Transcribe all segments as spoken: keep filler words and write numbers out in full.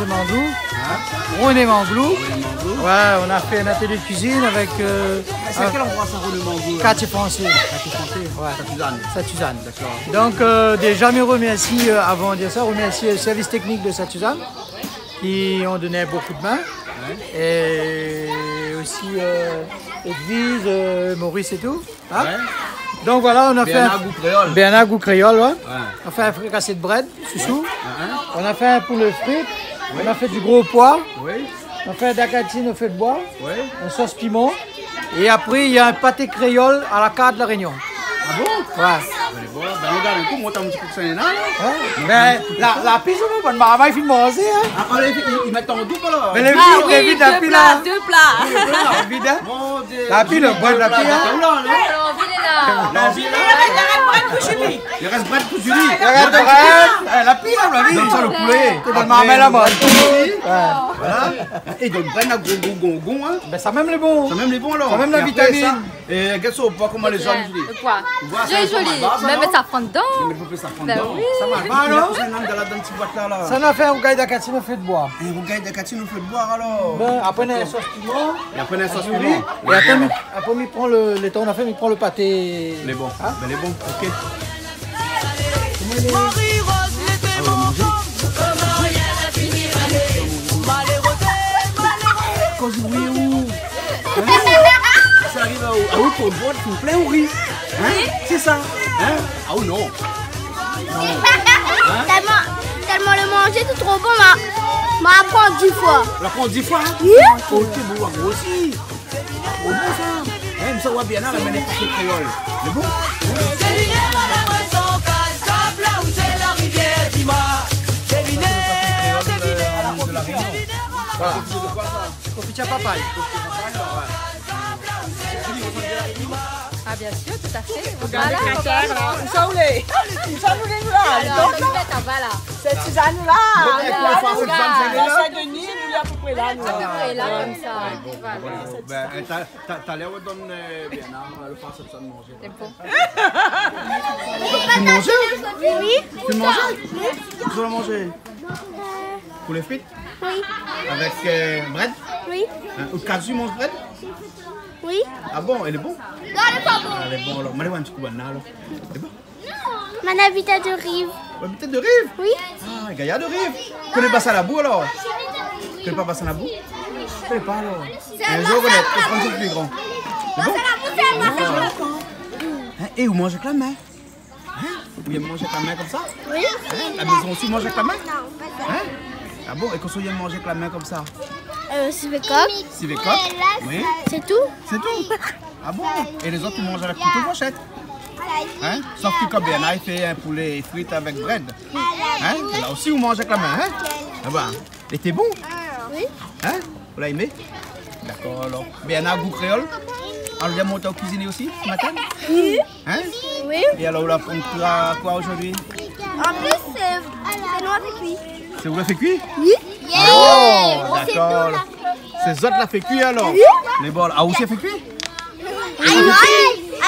Manglou. Hein ? René Manglou. René Manglou. Ouais, on a fait un atelier de cuisine avec, euh, c'est quel endroit ça, René Manglou, là ? Quartier Français. Quartier Français. Ouais. Sainte-Suzanne. Sainte-Suzanne. D'accord. Donc, euh, déjà, je remercie, euh, avant de dire ça, remercier le service technique de Sainte-Suzanne qui ont donné un bon coup de main. Ouais. Et aussi, euh, Edwige, euh, Maurice et tout. Hein ? Ouais. Donc voilà, on a fait Bernard un Goût Créole. Bernard Goût Créole, ouais. Ouais. On a fait un fricassé de brède, chouchou. Ouais. Hein, hein. On a fait un poulet frit. Oui. On a fait du gros pois. Oui. On a fait un dacatine au feu de bois. Oui. En sauce piment. Et après, il y a un pâté créole à la carte de la Réunion. Ah bon ? Ouais. Bin, bon, bin, regard in kou, mont in ti pé sa, la. Hein ? Bin, la, la pizza, bon, marmay i fine manzé, hein. Ah, i, i, i mèt an doub, alor. Mé lé vid, lé vid, la pizza. Ah oui, deux plats, deux plats. Lé vid, hein. Mon Dieu. La pizza, le brèd, la pizza, hein. Alor, vien la. Non, vien la. I rès brèd pou Julie. I rès brèd pou Julie. I rès brèd. Eh, la pizza, la pizza. Donn sa lo poulé. Donn marmay la manzé. Voilà. É donk, brèd la, gro, gro, gro, gro, hein. Bin, sa mèm lé bon. Sa mèm lé bon, alor. Sa mèm la vitamine. É apré sa, é gèt sa, o poi, koman lé zone, Julie ? Lo poi. Ou voi, sa lé zoli. Mèm mèt safran dedan. Mèt in pé safran dedan. Bin oui. Sa va, alor ? Sa, nou la fé in rougay dacatine o fé de boi. In rougay dacatine o fé de boi, alor. Bin, apré, nou na la sos piman. É apré, nou na la sos piman. É apré, mi, apré, mi pran lo, lo tan nou la fé, mi pran lo paté. Lé bon. Hein ? Bin, lé bon, ok. Koman i lé ? Mari Roz, lété manzé. Koz oui, ou. Hein ? Sa i ariv aou, aou, pou boi, pou plin, ou ri. Hein ? Oui. Sé sa. Hein ? Ah, ou non. Non. Hein ? Tèlman, tèlman lo manzé té tro bon, ma, ma pran dis foi. La pran dis foi, hein ? Oui. Ok, bon, ou la grosi. Tro bon, sa. Hein, sa, ou la bien, la, la mèn in pé kréol. Lé bon ? Voilà. Konfitir papay. Ah, bien sûr, tout à fait. Regard lo kratèr, la. Ousa ou lé ? Ousa nou lé, nou la ? Alor, nou mèt anba la. Sé Suzanne, nou la. Bon, é pou fé Suzanne, sé la ? Sé Denis, nou lé a pé pré la, nou. A pé pré la, konmsa. Voilà. Bon, bin, ta, ta, talèr, ou donn, euh, Bernard, euh, lo fars de sa manzé. Lé bon. Ou manz ? Oui. Ou manz ? Kosa ou la manzé ? Euh. Poulet frit ? Oui. Avèk, euh, brèd ? Oui. Hein, ou kazu manz brèd ? Oui. Ah bon, lé bon ? Non, lé pa bon. Ah, lé bon, alor. Mé alé oir in ti kou bann-la, alor. Lé bon ? Mon abitan de Rive. Ou abit de Rive ? Oui. Ah, gayar de Rive. Koné pa Basin Labou, alor ? Koné pa Basin Labou ? Koné pa, alor. In zour, ou koné, ou pran in ti pé pli gran. Lé bon ? Hein, é ou manz avèk la min ? Hein ? Ou i manz avèk la min konmsa ? Oui. Hein ? La mézon osi, ou manz avèk la min ? Non, pa sa. Hein ? Ah bon ? É kosa ou i manz avèk la min konmsa ? Euh, sivé kok. Sivé kok ? Oui. Sé tou. Sé tou ? Ah bon ? É lézot, ou manz avèk kouto, forshèt ? Hein ? Sof ke kan Bernard i fé in poulet frit avèk brèd. Hein ? La osi, ou manz avèk la min, hein ? Ah bah. Lété bon ? Oui. Hein ? Ou la émé ? Dakor, alor. Bernard Goût Créole. Alor, ou la mont kuiziné osi, se matin ? Oui. Hein ? Oui. É alor, ou la aprann koi zordi ? An plis, sé, sé nou la fé kui. Sé ou la fé kui ? Oui. Oh, dakor. Sé zot la fé kui, alor ? Oui. Lé bon. Ah, ou osi la fé kui ? Ay, ay,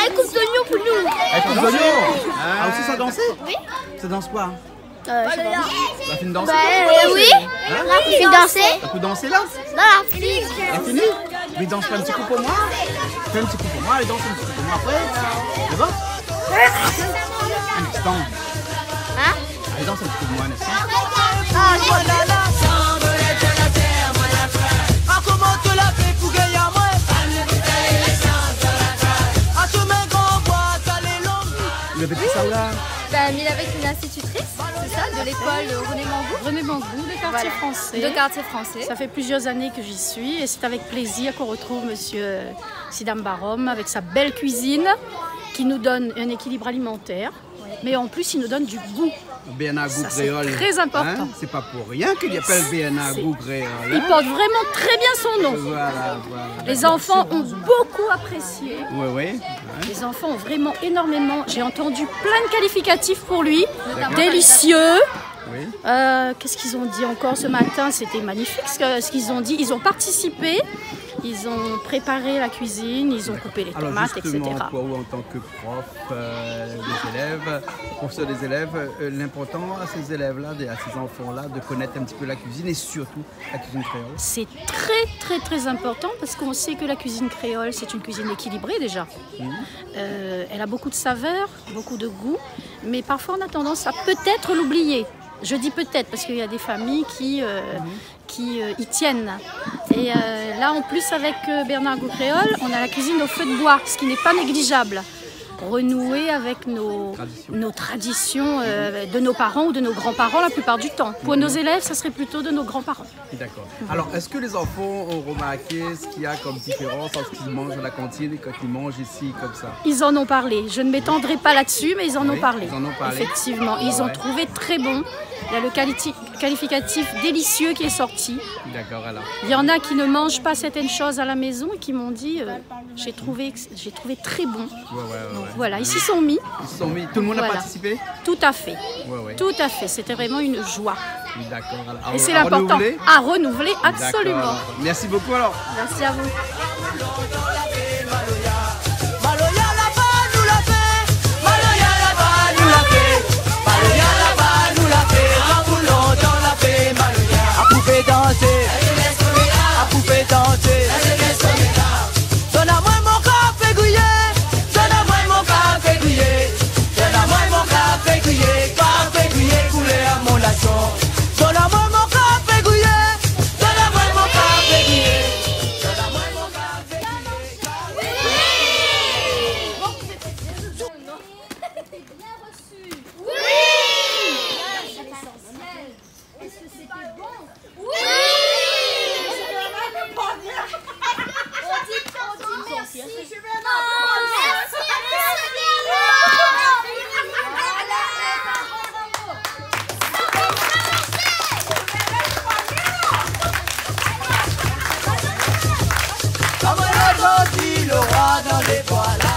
ay, koup zoignon pou nou. Ay, koup zoignon. Ah, osi sa dansé ? Oui. Sa dans koi ? Euh, je sais pas. La fine dansé ? Bah, euh, oui. Hein ? La fine dansé. La fine dansé, la ? Dans la file. La fini ? Mé dans pa in ti kou pou moin. Fé in ti kou pou moin, alé, dans in ti kou pou moin apré. Lé bon ? In instan. Hein ? Alé, dans in ti kou pou moin, in instan. Ah, je vois. Ou la fé kisa, ou la ? Ben, mi lé avèk in institutrice, c'est ça, de l'école René Manglou. René Manglou, de Quartier Français. Voilà, de Quartier Français. Ça fait plusieurs années que j'y suis et c'est avec plaisir qu'on retrouve monsieur, euh, Sidam Barom avec sa belle cuisine qui nous donne un équilibre alimentaire, mais en plus, il nous donne du goût. Bernard Goût Créole. Ça, c'est très important. Hein ? C'est pas pour rien qu'il appelle Bernard Goût Créole, hein ? Il porte vraiment très bien son nom. Voilà, voilà. Les enfants ont beaucoup apprécié. Oui, oui. Les enfants ont vraiment énormément, j'ai entendu plein de qualificatifs pour lui. D'accord. Délicieux. Oui. Euh, qu'est-ce qu'ils ont dit encore ce matin ? C'était magnifique ce que, ce qu'ils ont dit. Ils ont participé, ils ont préparé la cuisine, ils ont coupé les tomates, et cetera. Alors justement, pour vous, en tant que prof, euh, des élèves, professeur des élèves, euh, l'important à ces élèves-là, de, à ces enfants-là, de connaître un petit peu la cuisine et surtout la cuisine créole. C'est très, très, très important parce qu'on sait que la cuisine créole, c'est une cuisine équilibrée déjà. Mhm. Euh, elle a beaucoup de saveurs, beaucoup de goûts, mais parfois on a tendance à peut-être l'oublier. Je dis peut-être parce qu'il y a des familles qui, euh, qui, euh, y tiennent. Et, euh, là, en plus, avec, euh, Bernard Goût Créole, on a la cuisine au feu de bois, ce qui n'est pas négligeable. Renouer avec nos, nos traditions, euh, de nos parents ou de nos grands-parents la plupart du temps. Pour nos élèves, ça serait plutôt de nos grands-parents. D'accord. Alors, est-ce que les enfants ont remarqué ce qu'il y a comme différence entre ce qu'ils mangent à la cantine et quand ils mangent ici, comme ça ? Ils en ont parlé. Je ne m'étendrai pas là-dessus, mais ils en ont parlé. Oui, ils en ont parlé. Effectivement, ils ont trouvé très bon. Il y a le qualiti-, qualificatif délicieux qui est sorti. D'accord, alors. Il y en a qui ne mangent pas certaines choses à la maison et qui m'ont dit, euh, j'ai trouvé ex-, j'ai trouvé très bon. Ouais, ouais, ouais. Donc voilà, ils s'y sont mis. Ils se sont mis. Tout le monde a participé ? Tout à fait. Ouais, ouais. Tout à fait. C'était vraiment une joie. D'accord. Alors, et c'est important. À renouveler ? À renouveler, absolument. D'accord. Merci beaucoup alors. Merci à vous. Maloya laba nou la fé, maloya laba nou la fé, maloya laba nou la fé, kan pou lontan la fé maloya. A poupé dansé, a poupé dansé. Donn amwin mon kafé griyé, donn amwin mon kafé griyé, donn amwin mon kafé griyé, kafé griyé koulèr mon nasion. Donn amwin mon kafé griyé, donn amwin mon kafé griyé, donn amwin mon kafé griyé, kafé griyé. Oui. C'était bien reçu. Oui. C'est l'essentiel. Est-ce que c'était bon ? Oui. On dit, on dit merci. Non, merci, merci, merci. Comme le roi dans les bois, là.